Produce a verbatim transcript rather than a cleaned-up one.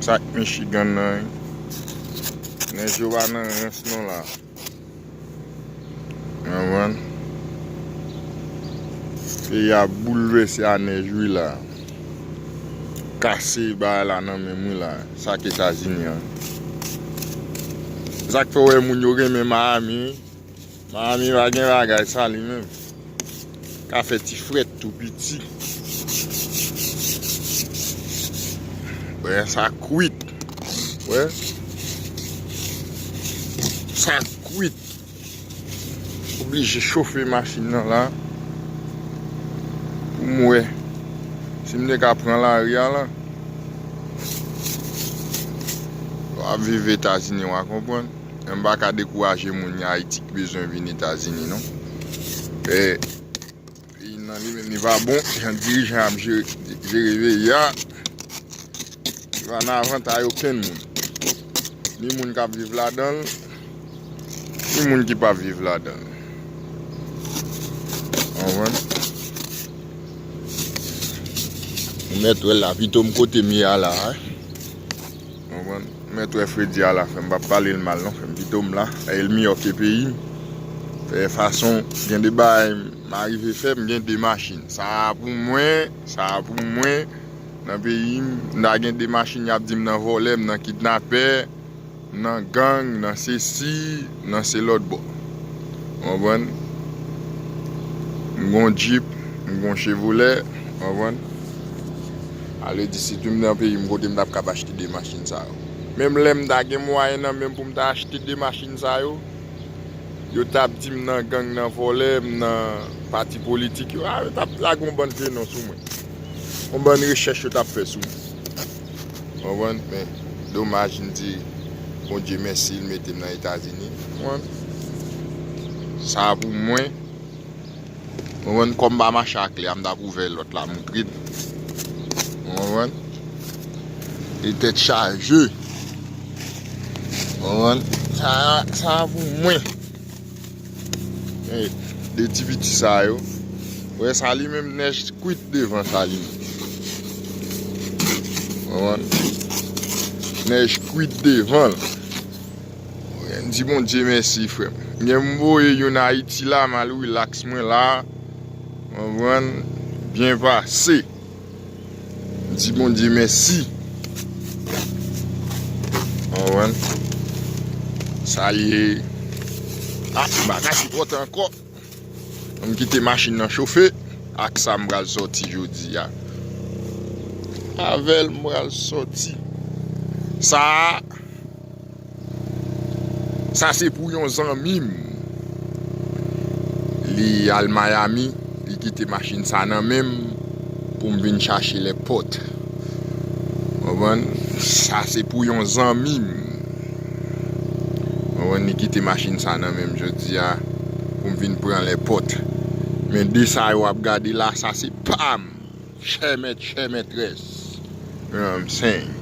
Sa k Michigan nan, wi. Nèg yo pa nan rans non la. Konprann? Peyi a boulvèse a nèj wi la. Kase bagay la nan menm wi la. Sa k Etazini an. Sa k fè w wè moun yo renmen Miami, wi. Miami pa gen bagay sa li menm. Ka fè ti frèt tou piti. Wè sa kwit. Wè. Sa kwit. Oblije chofe machin nan la. Pou m wè. Si m te ka pran lari a la. W ap viv Etazini, w a konprann. M pa ka dekouraje moun Ayiti ki bezwen vin Etazini, non. E, peyi m nan li menm, li pa bon. Jan dirijan ap jere, jere peyi a, li pa nan avantay okenn moun. Ni moun k ap viv ladan l, ni moun ki p ap viv ladan l. Konprann? Ou mèt wè l la, pito m kote m ye a la, wi. Konprann? Mèt wè Fredi a la, frè m, m p ap pale l mal non, frè m, pito m la, e l miyò ke peyi m. Fè fason, gen de bagay m arive fè, m gen de machin. Sa a pou mwen, sa a pou mwen, nan peyi m, m ta gen de machin, y ap di m nan vòlè, m nan kidnapè, m nan gang, m nan sesi, m nan se lòt bò. Ou konprann? M gon Jeep, m gon Chevrolet, ou konprann? Ale di si tou m nan peyi m kote m t ap kab achte de machin sa yo. Menm lè m ta gen mwayen nan men m pou m ta achte de machin sa yo, yo t ap di m nan gang, nan vòlè, m nan pati politik yo. A, yo t ap lage yon bann vye non sou mwen. Yon bann rechèch yo t ap fè sou mwen. Konprann? Men, domaj, m di Bondye mèsi, l mete m nan Etazini. Konprann? Sa a pou mwen. Konprann? Kòm m pa mache ak lè a, m t ap ouvè lòt la, m grid. Konprann? E tèt chaje. Konprann? Sa, sa a pou mwen. E, de ti piti sa yo. Wè sa li menm, nèj kwit devan sa li menm. Konprann? Nèj kwit devan l. M di Bondye mèsi, frè m. Gen m voye youn Ayiti la, m al rilaks mwen la. Konprann? Byen pase. M di Bondye mèsi. Konprann? Salye. A, m pa ka sipòte ankò. M kite machin nan chofe. Ak sa m pral sòti jodi a. Avè l m pral sòti. Sa a, sa se pou yon zanmi m. Li al Miami, li kite machin sa nan men m pou m vin chache lèpòt. Konprann? Sa se pou yon zanmi m. Konprann? Li kite machin sa nan men m jodi a pou m vin pran lèpòt. Men de sa yo w ap gade la, sa se pa m. Chè mèt, chè mètrès. You know what I'm saying?